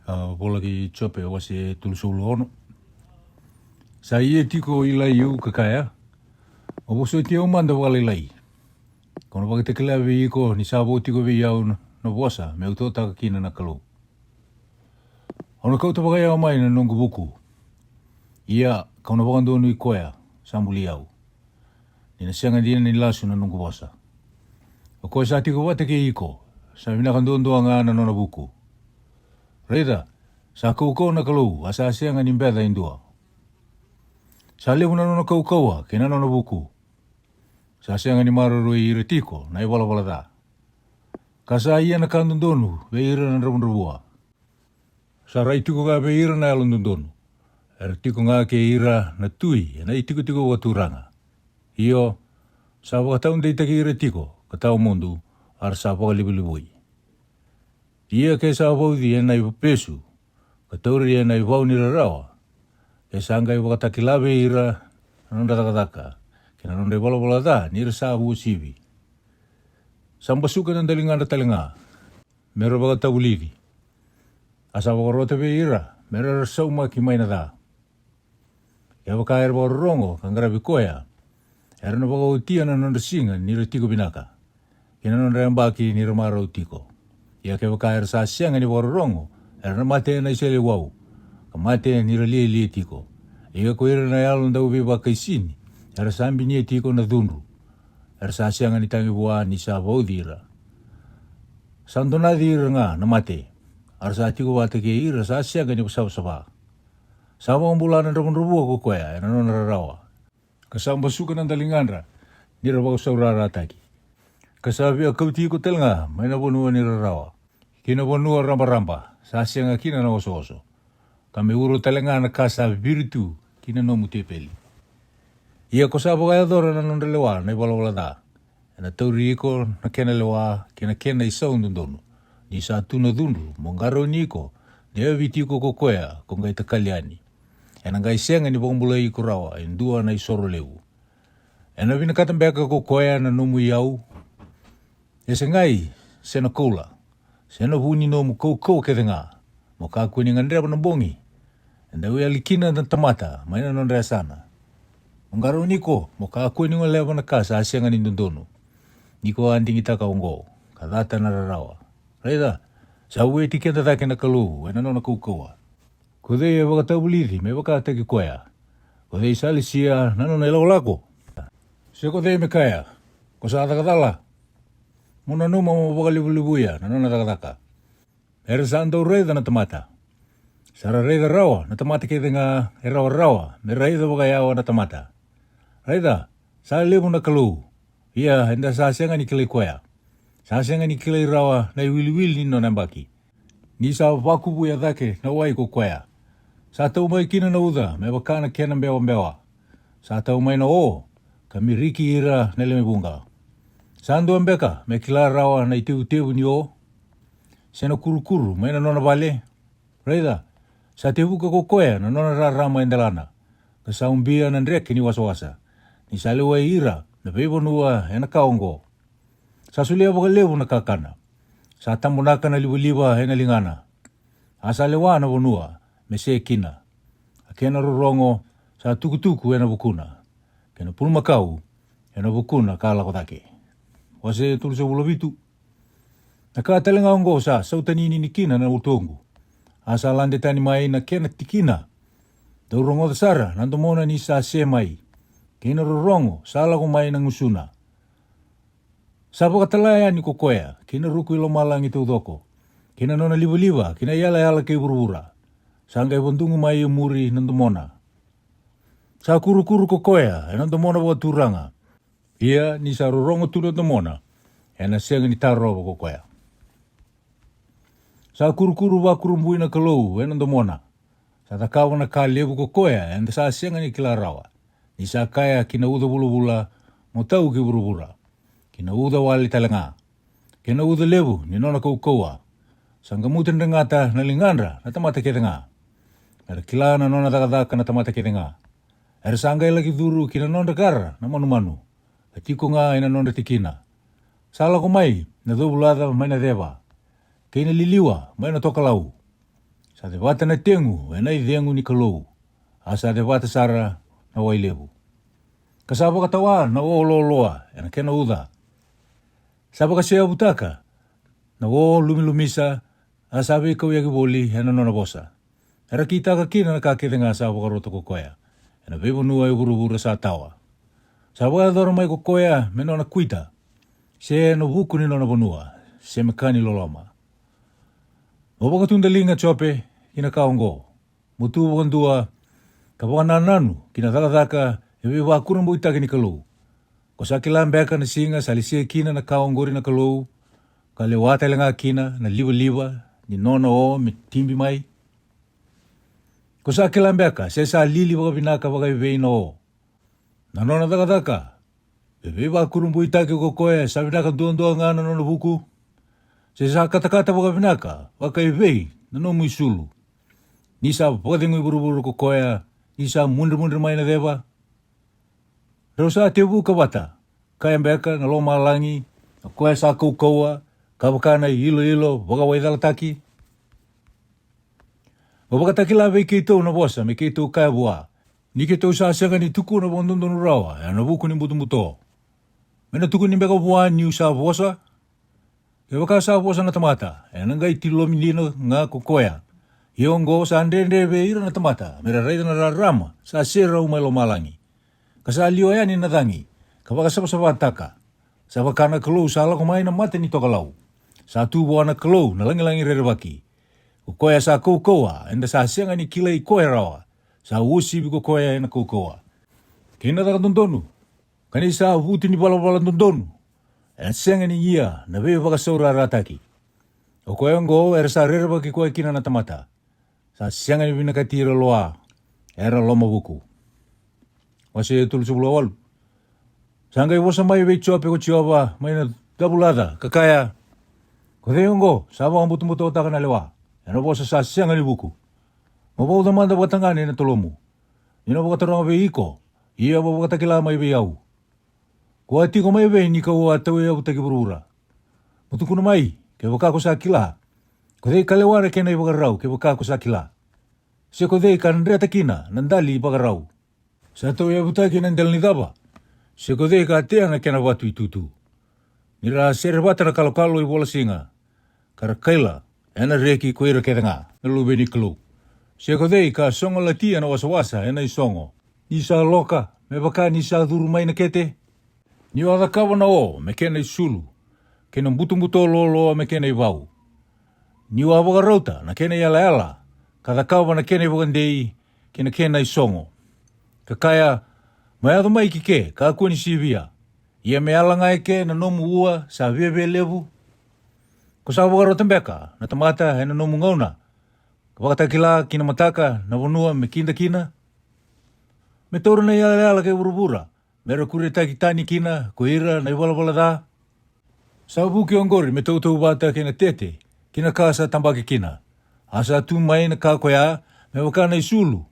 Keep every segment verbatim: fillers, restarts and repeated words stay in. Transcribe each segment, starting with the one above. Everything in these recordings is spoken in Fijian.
A vola ki Jope, wase tolusagavulu ka ono. Sa ia tiko Ilaiu ka kaya, mo vosoti au mada vakalailai. Kau na vakatakila vei iko ni sa vo tiko vei au na, na vosa meu totaka kina na Kalou. Au na kauta vakayawa mai na noqu vuku. Ia, kau na vakadonui koya sa buli au. Ni na sega dina ni lasu na noqu vosa. O koya sa tiko vata kei iko, sa vinaka duadua ga na nona vuku. Raica, sa kaukauwa na Kalou, a sa sega ni beca e dua. Sa levu na nona kaukauwa kei na nona vuku. Sa sega ni maroroi ira tiko na ivalavala ca. Ka sa ia na ka dodonu vei ira na dravudravua. Sa rai tiko ga vei ira na yalododonu. Era tiko ga kei ira na tui ena itikotiko vakaturaga. Io, sa vakataudeitaki ira tiko ka tawa mudu, a ra sa vakalivulivui. Ia ke sa vauci ena ivesu, ka tauri ena ivau ni rarawa, ke sa qai vakatakila vei ira na nodra cakacaka kei na nodra ivalavala ca ni ra sa uasivi. Sa basuka na daligadra tale ga me ra vakatavulici. A sa vakarota vei ira me ra saumaki mai na ca. Kevaka era vakarorogo ka qaravi koya, era na vakaotia na nodra siga ni ra tiko vinaka, kei na nodra yabaki ni ra marau tiko. Ia kevaka era sa sega ni vakarorogo, era na mate ena iseleiwau, ka mate ni ra lialia tiko. Ia ko ira na yalo dauveivakaisini, era sa binia tiko na cudru. Era sa sega ni tagi vua ni sa vauci ira. Sa donaci ira ga na mate, a ra sa tiko vata kei ira sa sega ni savasava. Sa vakabula na dravudravua ko koya ena nona rarawa. Ka sa basuka na daligadra ni ra vakasaurarataki. Ka sa via kauti iko tale ga mai na vanua ni rarawa, ki na vanua rabaraba sa sega kina na osooso. Ka me uro tale ga na ka sa viritu ki na nomu tepeli. Ia ko sa vakayacora na nodra lewa na ivalavala ca. Ena tauri iko na kena lewa kei na kena isau dodonu. Ni sa tu na cudru mo qarauni iko, ni yaviti iko ko koya ko qai takali yani. Ena qai sega ni vakabulai iko rawa e dua na isoro levu. Ena vinakata beka ko koya na nomu iyau? E segai, se na koula, se na vu ni nomu kaukauwa kece ga, mo kakua ni gadreva na bogi e dau yali kina na tamata mai na nodra yasana. Mo qarauni iko mo kakua ni goleva na ka sa sega ni dodonu. Ni ko a digitaka oqo, ka cata na rarawa. Raica, sa vueti keda cake na Kalou ena nona kaukauwa. Ko cei e vakatavulici me vakataki koya? Ko cei sa lesia na nona ilakolako? Se ko cei me kaya, ko sa caka cala? Mo nanuma mo vakalevulevuya na nona cakacaka. Era sa dau raica na tamata. Sa ra raica rawa na tamata kece ga e rawarawa me raica vakayawa na tamata. Raica, sa levu na Kalou, ia eda sa sega ni kilai koya. Sa sega ni kilai rawa na iwiliwili ni nona yabaki. Ni sa vakuvuya cake na wai ko koya. Sa tau mai kina na uca me vaka na kena bewabewa. Sa tau mai na o ka miriki ira na lewe vuqa. Sa dua beka me kila rawa na itevutevu ni o, se na kurukuru mai na nona vale? Raica, sa tevuka ko koya na nona rarama e delana, ka sa ubia na dreke ni wasawasa. Ni sa lewai ira na veivanua ena ka oqo. Sa solia vakalevu na kakana. Sa tabonaka na livaliva ena ligana. A sa lewa na vanua me se kina. A kena rorogo sa tukutuku ena vukuna, kei na pulumakau ena vukuna ka lako cake. Wase tolusagavulu ka vitu. Na ka tale ga oqo sa sautaninini kina na utoqu. A sa lade tani mai na kena tikina. Dau rogoca sara na domona ni sa se mai, kei na rorogo sa lako mai na gusuna. Sa vakatala yani ko koya ki na ruku i lomalagi taucoko, ki na nona livaliva ki na iyalayala kei vuravura. Sa qai vadugu mai e muri na domona. Sa kurukuru ko koya ena domona vakaturaga. Ia ni sa rorogo tu na domona, ena sega ni tarova ko koya. Sa kurukuru vakurabui na Kalou ena domona. Sa cakava na ka levu ko koya eda sa sega ni kila rawa. Ni sa kaya ki na uca vulavula, mo tau ki vuravura, ki na uca wale tale ga, ki na uca levu ni nona kaukauwa. Sa gamuta dregata na ligadra na tamata kece ga. Era kila na nona cakacaka na tamata kece ga. Era sa qai laki curu ki na nodra kara na manumanu, ka tiko ga ena nodra tikina. Sa lako mai na covulaca mai na ceva, kei na liliwa mai na tokalau. Sa cevata na tegu e na icegu ni Kalou, a sa cevata sara na wai levu. Ka sa vakatawa na o loaloa e na kena uca. Sa vakaseavutaka na o lumilumisa, a sa veikauyaki voli e na nona vosa. Era kitaka kina na ka kece ga sa vakarota ko koya e na veivanua e vuravura sa tawa. Sa vakayacora mai ko koya me nona kuita, se e na vuku ni nona vanua, se me ka ni loloma. Mo vakatudaliga Jope ki na ka oqo, mo tu vakadua ka vakanananu ki na cakacaka e veivakurabuitaki ni Kalou. Ko sa kila beka na siga sa lese kina na ka oqori na Kalou, ka lewa tale ga kina na livaliva ni nona o me tibi mai? Ko sa kila beka se sa lili vakavinaka vakaevei na o? Na nona cakacaka e veivakurabuitaki ko koya, sa vinaka duadua ga na nona vuku? Se sa katakata vakavinaka vakaevei na nomu isulu? Ni sa vakacegui vuravura ko koya, ni sa mudremudre mai na ceva. Rau sa tevuka vata, kaya beka na lomalagi, na koya sa kaukauwa, ka vaka na iloilo vakawaicalataki. Mo vakatakila vei keitou na vosa me keitou kaya vua, ni keitou sa sega ni tukuna vakadodonu rawa e na vuku ni butobuto. Me na tukuni beka vua niu sa vosa? Kevaka sa vosa na tamata, e na qai tilomi dina ga ko koya. Ia oqo sa dredre vei ira na tamata me ra raica na rarama sa serau mai lomalagi, ka sa liwa yani na cagi, ka vakasavasavataka. Sa vaka na Kalou sa lako mai na mata ni tokalau. Sa tu vua na Kalou na lagilagi rerevaki. Ko koya sa kaukauwa, eda sa sega ni kilai koya rawa. Sa uasivi ko koya e na kaukauwa kei na caka dodonu, ka ni sa vutu ni valavala dodonu, e na sega ni ia na veivakasaurarataki. O koya oqo era sa rerevaki koya kina na tamata, sa sega ni vinakati ira loa, era lomavuku. Wase tolusagavulu ka walu. Sa qai vosa mai vei Jope ko Jiova mai na cavulaca, ka kaya, Ko cei oqo sa vakabutobutotaka na lewa e na vosa sa sega ni vuku? Mo vauca mada vakatagane na tolomu, ni na vakataroga vei iko, ia mo vakatakila mai vei au. Ko a tiko mai vei ni ka'u a tauyavutaki vuravura? Mo tukuna mai, kevaka ko sa kila. Ko cei ka lewa na kena ivakarau, kevaka ko sa kila? Se ko cei ka dreta kina na dali ivakarau? Sa tauyavutaki na dela ni cava? Se ko cei ka tea na kena vatu itutu? Ni ra sere vata na kalokalo i vola siga, ka ra kaila e na reki ko ira kece ga na luve ni Kalou. Se ko cei ka sogolati e na wasawasa e na isogo? Ni sa loka me vaka ni sa curu mai na kete. Ni'u a cakava na o me kena isulu, kei na butobuto loaloa me kena ivau. Ni'u a vakarauta na kena iyalayala, ka cakava na kena ivakadei kei na kena isogo. Ka kaya, Mo yaco mai ki ke, kakua ni sivia. Ia me yala ga e ke na nomu ua sa viavia levu. Ko sa vakarota beka na tamata e na nomu gauna, ka vakatakila ki na mataka na vanua me kida kina? Me taura na iyalayala kei vuravura, me ra kuretaki tani kina ko ira na ivalavala ca. Sa vuki oqori me tautauvata kei na tete ki na ka sa tabaki kina. A sa tu mai na ka koya me vaka na isulu.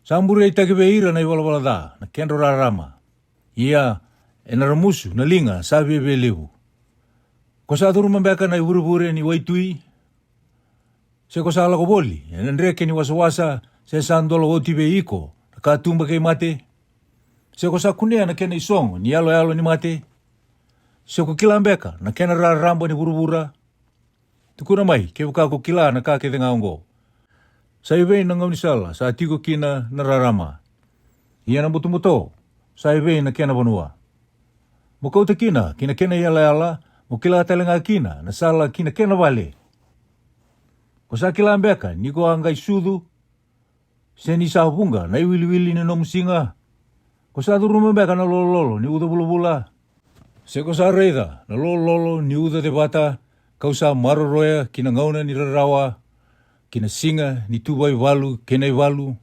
Sa bureitaki vei ira na ivalavala ca na kedra rarama. Ia e na ramusu na liga sa viavia levu. Ko sa curuma beka na ivurevure ni waitui? Se ko sa lako voli e na dreke ni wasawasa, se sa dola oti vei iko na katuba kei mate? Se ko sa kunea na kena isogo ni yaloyalo ni mate? Se ko kila beka na kena raraba ni vuravura? Tukuna mai kevaka ko kila na ka kece ga oqo. Sa i vei na gaunisala sa tiko kina na rarama? Ia na butobuto, sa i vei na kena vanua? Mo kauta kina ki na kena iyalayala, mo kila tale ga kina na sala ki na kena vale. Ko sa kila beka ni ko a qai sucu, se ni sa vuqa na iwiliwili ni nomu siga? Ko sa curuma beka na lololo ni uca vulavula? Se ko sa raica na lololo ni uca cevata, ka'u sa maroroya ki na gauna ni rarawa, ki na siga ni tuva ivalu kei na ivalu?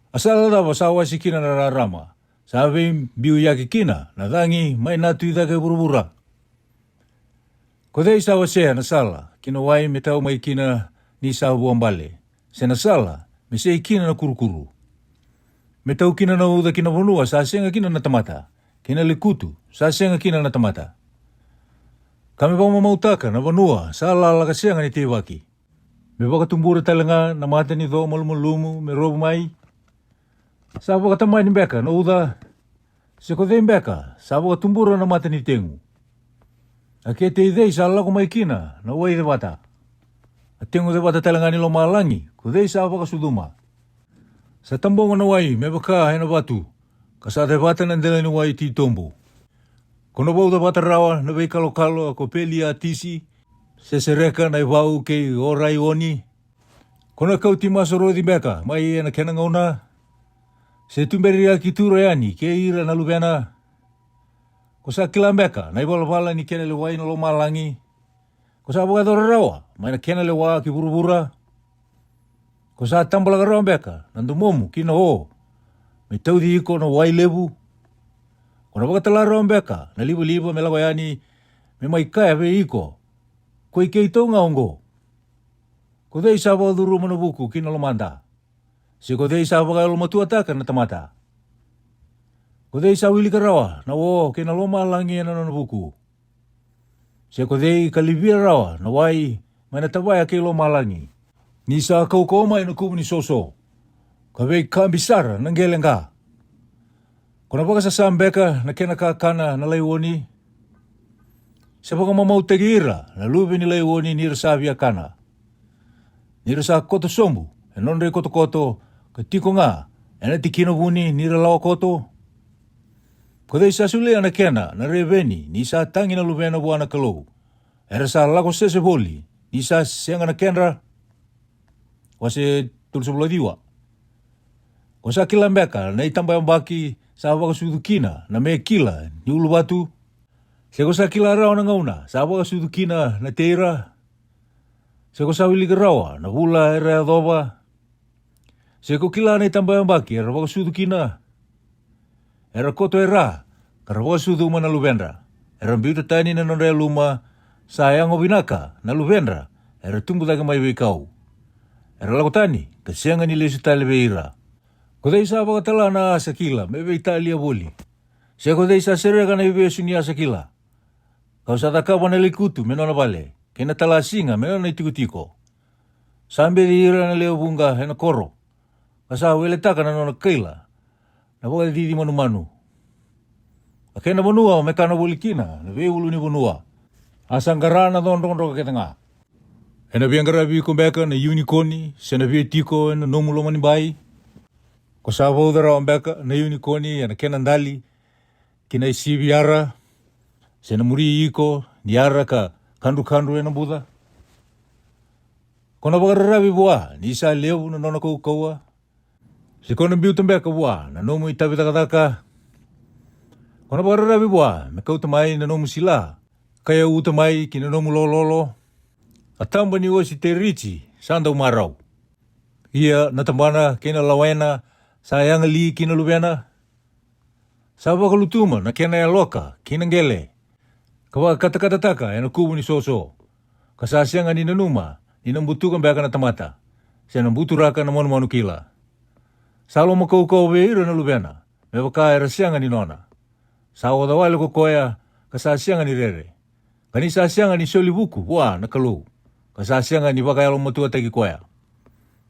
A sala cava sa wase kina na rarama, sa veibiuyaki kina na cagi mai na tu i cake vuravura? Ko cei sa wasea na sala ki na wai me tau mai kina ni sa vuabale, se na sala me sei kina na kurukuru? Me tau kina na uca ki na vanua sa sega kina na tamata, kei na lekutu sa sega kina na tamata. Ka me vakamamautaka na vanua sa lala ka sega ni teivaki. Me vakatubura tale ga na mata ni co malumalumu me rovu mai? Sa vakatamani beka na uca? Se ko cei beka sa vakatubura na mata ni tegu? A kete i cei sa lako mai kina na wai cevata? A tegu cevata tale ga ni lomalagi, ko cei sa vakasucuma? Sa tabogo na wai me vaka e na vatu, ka sa cevata na dela ni wai titobu. Ko na vauca vata rawa na veikalokalo ko Peliatisi, se sereka na ivau kei Oraioni. Ko na kauti masoroci beka mai e na kena gauna, se tuberi aki tura yani kei ira na luvena? Ko sa kila beka na ivalavala ni kena lewai na lomalagi? Ko sa vakayacora rawa mai na kena lewa ki vuravura? Ko sa tabalaka rawa beka na domomu ki na o, me tauci iko na wai levu? Ko na vakatala rawa beka na livaliva me lako yani, me mai kaya vei iko, ko i keitou ga oqo? Ko cei sa vakacuruma na vuku ki na lomada? Se ko cei sa vakayalomatuataka na tamata? Ko cei sa wilika rawa na o kei na lomalagi e na nona vuku? Se ko cei ka livia rawa na wai mai na tavaya kei lomalagi? Ni sa kaukauwa mai na kuvu ni soso, ka veikabi sara na qele qa. Ko na vakasasa beka na kena kakana na laioni? Se vakamamautaki ira na luve ni laioni ni ra sa via kana? Ni ra sa koto sobu e nodra ikotokoto, ka tiko ga e na tikina vuni ni ra lawa koto? Ko cei sa solia na kena na reveni ni sa tagi na luvena vua na Kalou? Era sa lako sese voli ni sa sega na kedra. Wase tolusavulu ciwa. Ko sa kila beka na itabayabaki sa vakasucu kina na me kila ni uluvatu? Se ko sa kila rawa na gauna sa vakasucu kina na teira? Se ko sa wilika rawa na vula era yacova? Se ko kila na itabayabaki era vakasucu kina? Era koto e ra, ka ra vakasucuma na luvedra. Era biuta tani na nodra yaluma, sa yago vinaka na luvedra era tubu cake mai veikau. Era lako tani, ka sega ni lesu tale vei ira. Ko cei sa vakatala na asa kila me veitalia voli? Se ko cei sa sereka na ivesu ni asa kila? Kau sa cakava na lekutu me nona vale, kei na talasiga me nona itikotiko. Sa beci ira na lewe vuqa e na koro, ka sa weletaka na nona kaila na vakacici manumanu. A kena vanua me kana voli kina na veiulu ni vanua, a sa qara na co drokadroka kece ga. E na via qaravi iko beka na iunikoni, se na via tiko e na nomu lomanibai? Ko sa vauca rawa beka na iunikoni e na kena dali ki na isivi ara, se na muri iko ni ara ka kadrukadru e na buca? Ko na vakararavi vua ni sa levu na nona kaukauwa? Se ko na biuta beka vua na nomu itavi cakacaka? Ko na vakararavi vua me kauta mai na nomu sila, ka yauta mai ki na nomu lololo? A taba ni ositeriji sa dau marau, ia na tabana kei na lawena sa yaga li ki na luvena. Sa vakalutuma na kena yaloka ki na qele, ka vakakatakatataka e na kuvu ni soso, ka sa sega ni nanuma ni na butuka beka na tamata, se na buturaka na manumanu kila. Sa loma kaukauwa vei ira na luvena, me vaka era sega ni nona. Sa oca wale ko koya, ka sa sega ni rere, ka ni sa sega ni soli vuku vua na Kalou, ka sa sega ni vakayalomatuataki koya.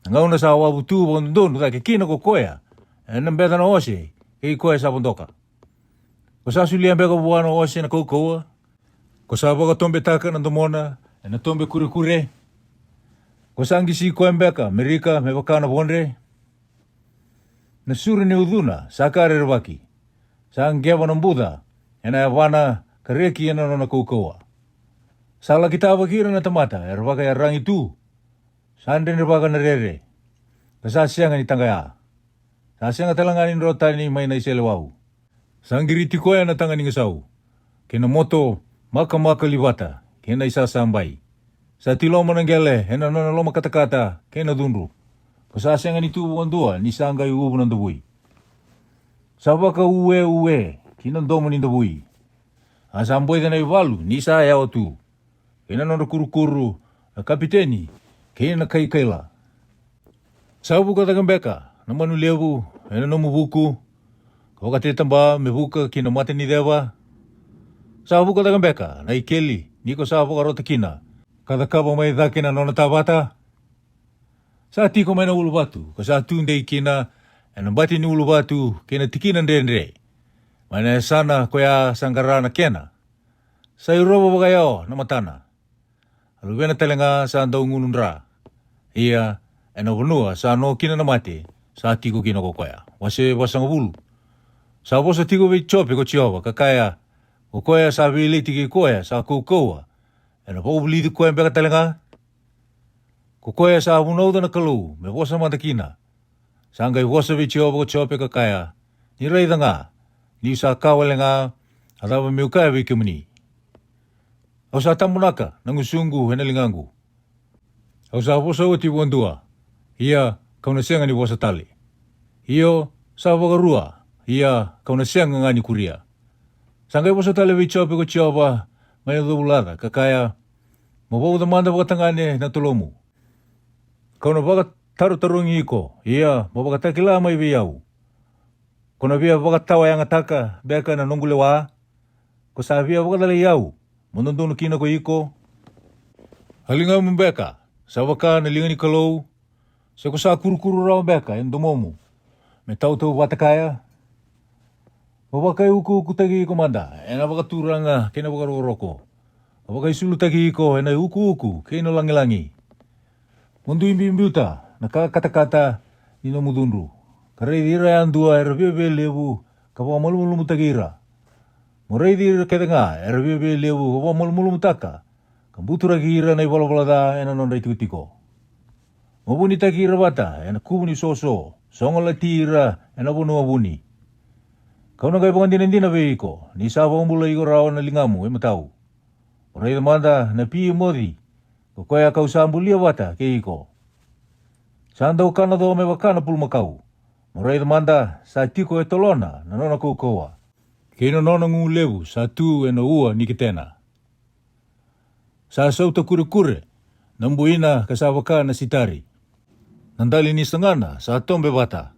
Na gauna sa wavu tu vakadodonu cake kina ko koya e na beca na ose kei koya sa vodoka. Ko sa solia beka vua na ose na kaukauwa? Ko sa vakatobetaka na domona e na tobe kurekure? Ko sa qisi koya beka me rika me vaka na vodre? Na suru ni ucuna sa ka rerevaki, sa qeva na buca e na yavana ka reki e na nona kaukauwa. Sa laki tavaki ira na tamata era vakayaragi tu, sa dredrevaka na rere, ka sa sega ni taqaya. Sa sega tale ga ni dro tani mai na iseleiwau. Sa qiriti koya na taga ni gasau, kei na moto makamakali vata, kei na isasabai. Sa tiloma na qele e na nona loma katakata kei na cudru. Ko sa sega ni tu vakadua ni sa qai uvu na davui. Sa vakaueue ki na domo ni davui. A sa boica na ivalu ni sa yawa tu, kei na nodra kurukuru na kapiteni kei na kaikaila. Sa vuka cake beka na manu levu e na nomu vuku, ka vakatetaba me vuka ki na mata ni ceva? Sa vuka cake beka na ikeli ni ko sa vakarota kina, ka cakava mai cake na nona tavata? Sa tiko mai na uluvatu, ka sa tu dei kina e na bati ni uluvatu kei na tikina dredre, mai na yasana ko ya sa qara na kena. Sa irova vakayawa na matana. A luvena tale ga sa dau gunu dra. Ia, e na vanua sa no kina na mate, sa tiko kina ko koya. Wase vasagavulu. Sa vosa tiko vei Jope ko Jiova, ka kaya, ko koya sa veileti kei koya sa kaukauwa, e na vakavulici koya beka tale ga? Ko koya sa vunauca na Kalou me vosa mada kina. Sa qai vosa vei Jiova ko Jope ka kaya, ni raica ga, niu sa ka wale ga, a cava meu kaya vei kemuni? Au sa tabonaka na gusuqu e na ligaqu. Au sa vosa oti vakadua, ia kau na sega ni vosa tale. Io, sa vakarua, ia kau na sega ga ni kuria. Sa qai vosa tale vei Jope ko Jiova mai na covulaca ka kaya, mo vauca mada vakatagane na tolomu. Kau na vakatarotarogi iko, ia mo vakatakila mai vei au. Ko na via vakatawayagataka beka na noqu lewa? Ko sa via vakacalai au mo dodonu kina ko iko? A ligamu beka sa vaka na liga ni Kalou? Se ko sa kurukuru rawa beka e domomu me tautauvata kaya? Mo vakaiukuukutaki iko mada e na vakaturaga kei na vakarokoroko. Mo vakaisulutaki iko e na iukuuku kei na lagilagi. Mo dui biubiuta na ka katakata ni nomu cudru, ka raici ira yadua era viavialevu ka vakamalumalumutaki ira. Mo raici ira kece ga era viavialevu ka vakamalumalumutaka, ka buturaki ira na ivalavala ca e na nodra itikotiko. Mo vunitaki ira vata e na kuvu ni soso, sogolati ira e na vanua vuni. Kau na qai vakadinadina vei iko ni sa vakabulai iko rawa na ligamu e matau. Mo raica mada na Pimoci, ko koya kau sa bulia vata kei iko. Sa dau kana co me vaka na pulumakau. Mo raica mada sa tiko e tolona na nona kaukauwa, kei na nona gulevu sa tu e na ua ni ketena. Sa sauta kurekure na buina ka sa vaka na sitari. Na dali ni sagana sa tobe vata.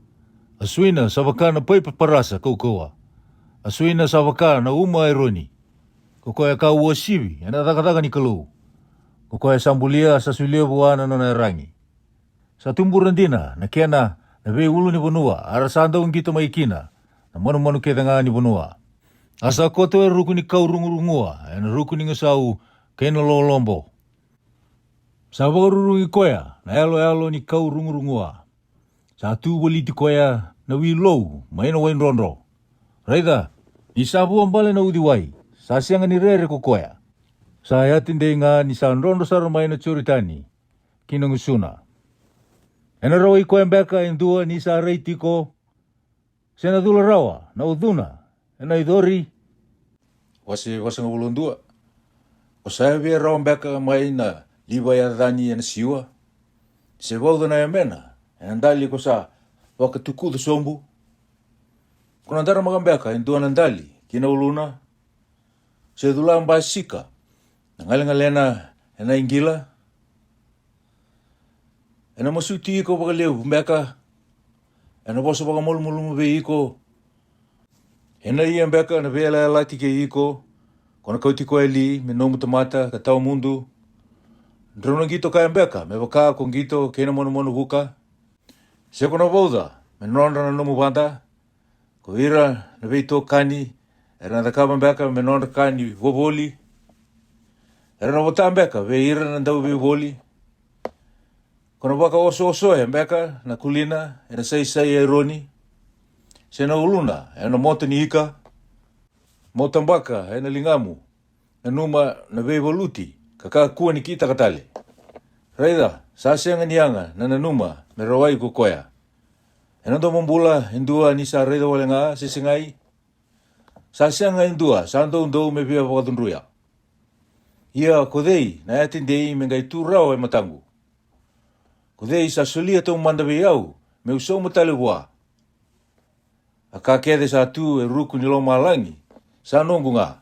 A suina sa vaka na paipa parasa kaukauwa. A suina sa vaka na uma Eroni, ko koya ka uasivi e na cakacaka ni Kalou. Ko koya sa bulia sa solia vua na nona yaragi. Sa tubura dina na kena na veiulunivanua, a ra sa dau qito mai kina na manumanu kece ga ni vanua. A sa koto e ruku ni kau rugurugua, e na ruku ni gasau kei na lolobo. Sa vakarurugi koya na yaloyalo ni kau rugurugua. Sa tu voliti koya na wi lou mai na waidrodro. Raica, ni sa vuabale na uciwai, sa sega ni rere ko koya. Sa yati dei ga ni sa drodro sara mai na Joritani ki na gusuna. E na rawai koya beka e dua ni sa rai tiko, se na cula rawa na ucuna e na icori? Wase vasagavulu dua. O sa yavia rawa beka mai na livayacani e na siwa, se vauca na yamena e na dali ko sa vakatukuca sobu? Ko na daramaka beka e dua na dali ki na uluna, se cula basika na galegalena e na iqila? E na masuti iko vakalevu beka? E na vosa vakamalumalumu vei iko? E na ia beka na veiyalayalati kei iko? Ko na kauti koya li me nomu tamata ka tawa mudu? Drau na qito kaya beka me vaka ko qito kei na manumanu vuka? Se ko na vauca me nodra na nomu vada, ko ira na veitokani era na cakava beka me nodra ka ni vovoli? Era na vota beka vei ira na dauveivoli? Ko na vakaosoosoya beka na kulina e na saisai Eroni, se na uluna e na moto ni ika? Mo tabaka e na ligamu, nanuma na veivaluti, ka kakua ni kitaka tale. Raica, sa sega ni yaga na nanuma me rawai ko koya. E na domobula e dua ni sa raica wale ga se segai? Sa sega e dua sa doudou me via vakacudruya. Ia ko cei na yati dei me qai tu rawa e mataqu? Ko cei sa solia taumada vei au meu sauma tale vua? A ka kece sa tu e ruku ni lomalagi sa noqu ga.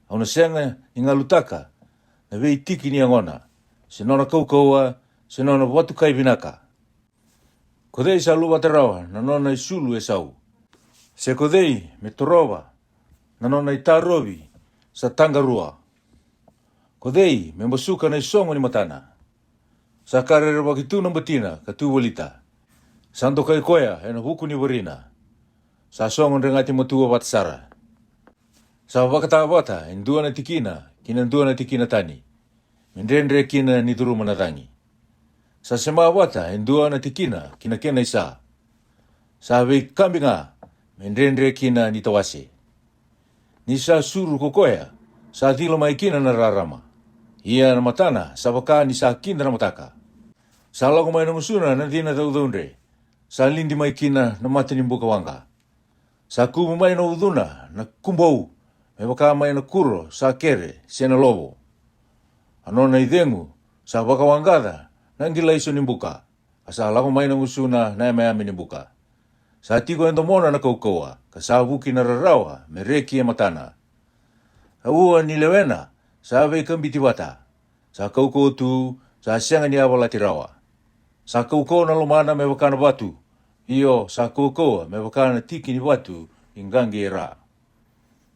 Au na sega ni galutaka na veitiki ni yagona, se nona kaukauwa, se nona vatukai vinaka. Ko cei sa luvata rawa na nona isulu e sau? Se ko cei me torova na nona itarovi sa taqarua? Ko cei me basuka na isogo ni matana? Sa ka rerevaki tu na batina ka tu volita. Sa dokai koya e na vuku ni varina. Sa sogo dregati matua vata sara. Sa vakatā vata e dua na tikina ki na dua na tikina tani, me dredre kina ni curuma na cagi. Sa sema vata e dua na tikina ki na kena isa. Sa veikabi ga me dredre kina ni tawase. Ni sa suru ko koya, sa cila mai kina na rarama. Ia na matana sa vaka ni sa kida na mataka. Sa lako mai na gusuna na cina caucaudre. Sa lidi mai kina na mata ni buka waqa. Sa kuvu mai na ucuna na kubou, me vaka mai na kuro sa kere se na lovo. A nona icegu sa vakawaqaca na qilaiso ni buka, a sa lako mai na gusuna na yameyame ni buka. Sa tiko e domona na kaukauwa, ka sa vuki na rarawa me reki e matana. A ua ni lewena sa veikabiti vata. Sa kaukauwa tu, sa sega ni yavalati rawa. Sa kaukauwa na lomana me vaka na vatu, io, sa kaukauwa me vaka na tiki ni vatu i qaqi e ra.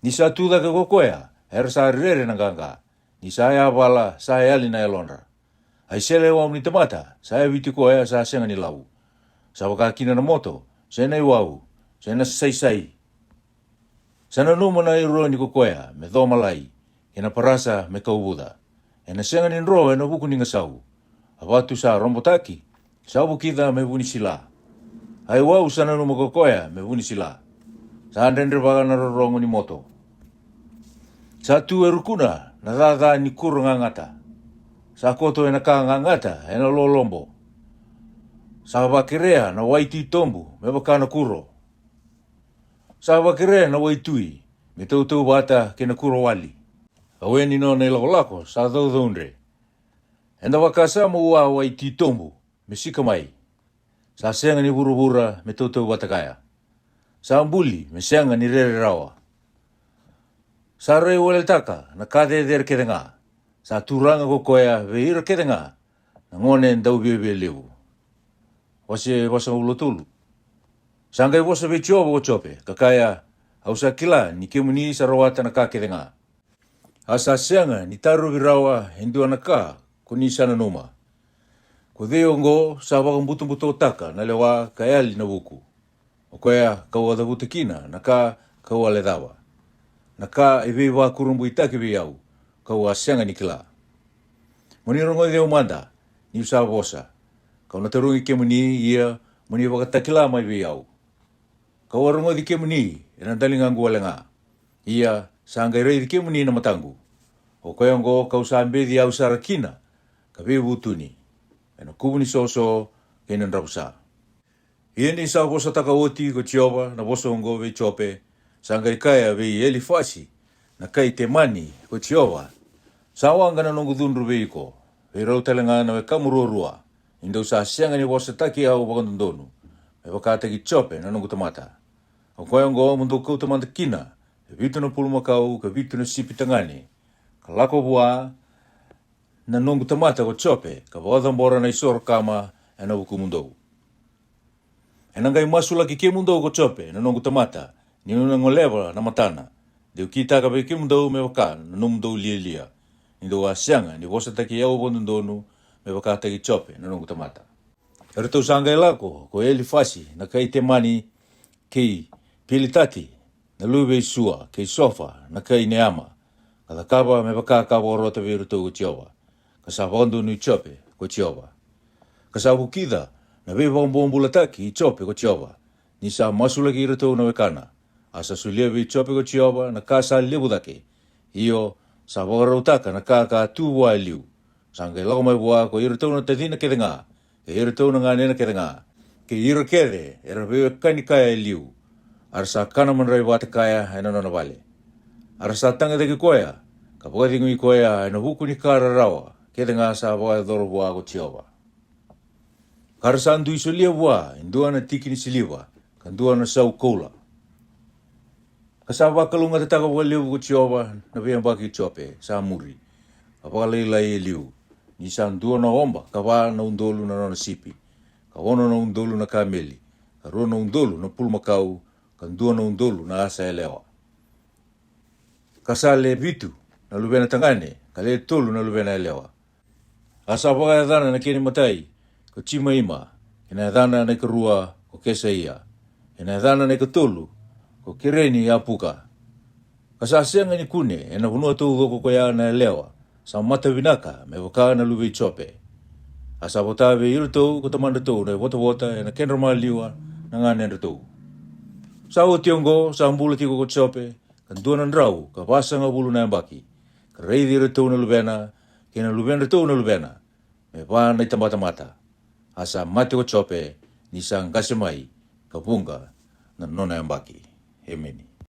Ni sa tu cake ko koya, era sa rere na qaqa. Ni sa yavala, sa yali na yalodra. A i sele e wau ni tamata sa yaviti koya, sa sega ni lau. Sa vaka kina na moto, se na iwau, se na saisai. Sa nanuma na aironi ko koya me co malai, kei na parasa me kauvuca. E na sega ni dro e na vuku ni gasau. A vatu sa robotaki, sa vukica me vu ni sila. A iwau sa nanuma ko koya me vu ni sila. Sa dredrevaka na rorogo ni moto. Sa tu e rukuna na caca ni kuro gagata. Sa koto e na ka gagata e na lolobo. Sa vakerea na wai titobu me vaka na kuro. Sa vakerea na waitui me tautauvata kei na kuro wali. A we ni nona ilakolako sa caucaudre. Eda vakasama ua wai titobu me sika mai. Sa sega ni vuravura me tautauvata kaya. Sa buli me sega ni rere rawa. Sa rai waletaka na ka cecere kece ga. Sa turaga ko koya vei ira kece ga na gone dauviavia levu. Wase vasagavulu tolu. Sa qai vosa vei Jiova ko Jope, ka kaya, au sa kila ni kemuni sa rawata na ka kece ga. A sa sega ni tarovi rawa e dua na ka ko ni sa nanuma. Ko cei oqo sa vakabutobutotaka na lewa ka yali na vuku? O koya kau a cavuta kina na ka kau a lecava, na ka e veivakurabuitaki vei au, kau a sega ni kila. Mo ni rogoci au mada, niu sa vosa. Kau na tarogi kemuni, ia mo ni vakatakila mai vei au. Kau a rogoci kemuni e na daligaqu wale ga. Ia sa qai raici kemuni na mataqu. O koya oqo kau sa beci au sara kina ka veivutuni e na kuvu ni soso kei na dravusa. Ia ni sa vosataka oti ko Jiova na vosa oqo vei Jope, sa qai kaya vei Elifasi na kai Temani ko Jiova, sa waqa na noqu cudru vei iko, vei rau tale ga na wekamu ruarua, ni dou sa sega ni vosataki au vakadodonu me vakataki Jope na noqu tamata. O koya oqo mo dou kauta mada kina e vitu na pulumakau ka vitu na sipi tagane, ka lako vua na noqu tamata ko Jope, ka vakacabora na isoro kama e na vukumudou. E na qai masulaki kemudou ko Jope na noqu tamata, niu na goleva na matana, deu kitaka vei kemudou me vaka na nomudou lialia, ni dou a sega ni vosataki au vakadodonu me vakataki Jope na noqu tamata. Eratou sa qai lako ko Elifasi na kai Temani, kei Pilitati na luve i Sua, kei Sofa na kai Neama, ka cakava me vaka ka vakarota vei iratou ko Jiova, ka sa vakadonui Jope ko Jiova. Ka sa vukica na veivakabobulataki i Jope ko Jiova, ni sa masulaki iratou na wekana. A sa solia vei Jope ko Jiova na ka sa levu cake, io, sa vakarautaka na ka ka tu vua e liu. Sa qai lako mai vua ko iratou na tacina kece ga, kei iratou na ganena kece ga, kei ira kece era veiwekani kaya e liu. A ra sa kana madrai vata kaya e na nona vale. A ra sa tagicaki koya ka vakacegui koya e na vuku ni ka rarawa kece ga sa vakayacora vua ko Jiova. Ka ra sa dui solia vua e dua na tiki ni siliva ka dua na sau koula. Ka sa vakalougatataka vakalevu ko Jiova na veiyabaki i Jope sa muri, ka vakalailai e liu, ni sa dua na oba ka va na udolu na nona sipi, ka ono na udolu na kameli, ka rua na udolu na pulumakau, ka dua na udolu na asa yalewa. Ka sa le vitu na luvena tagane ka le tolu na luvena yalewa. A sa vakayacana na kena imatai ko Jimaima, kei na yacana na ikarua ko Kesaia, kei na yacana na ikatolu ko Kereni-apuka. Ka sa sega ni kune e na vanua taucoko ko ya na yalewa sa mata vinaka me vaka na luve i Jope. A sa vota vei iratou ko tamadratou na ivotavota e na kedra maliwa na ganedratou. Sa oti oqo, sa bula tiko ko Jope ka dua na drau ka vasagavulu na yabaki, ka raici iratou na luvena kei na luvedratou na luvena me va na itabatamata. A sa mate ko Jope ni sa qase mai ka vuqa na nona yabaki. Emeni.